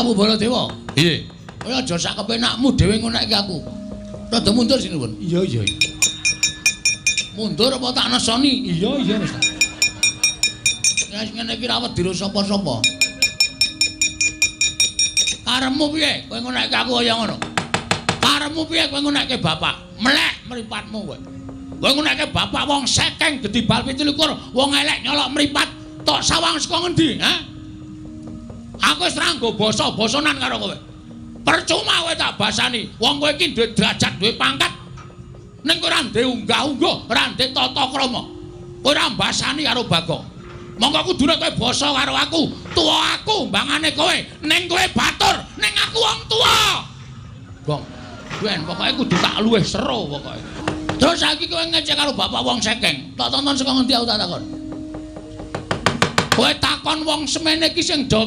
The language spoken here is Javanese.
Prabu Baladewa. Piye? Kowe aja sak kepenakmu dhewe ngonekke aku. Rada mundur sinuwun. Iya, iya. Mundur apa tak nesoni? Iya, iya wis. Ya ngene iki ra wedi sapa-sapa. Karepmu piye? Kowe ngonekke aku kaya ngono. Karepmu piye kowe ngonekke bapak? Melek mripatmu kowe. Kowe ngonekke bapak wong sekeng gedhi bal 27, wong elek nyolok mripat, tok sawang saka ngendi, ha? Aku wis ra nggo basa-basanan karo kowe. Percuma kowe tak basani. Wong kowe iki duwe derajat, duwe pangkat. Ning kowe ora ndek unggah-ungguh, ora ndek tata krama. Kowe ora mbasani karo Bagong. Monggo kudune kowe basa karo aku. Tuwa aku mbangane kowe, ning kowe batur, ning aku wong tuwa. Gong. Ben pokoke kudu tak luwih seru pokoke. Terus saiki kowe ngecek karo bapak wong sekeng. Tak tonton saka ngendi aku tak takon. Kowe takon wong semene iki sing do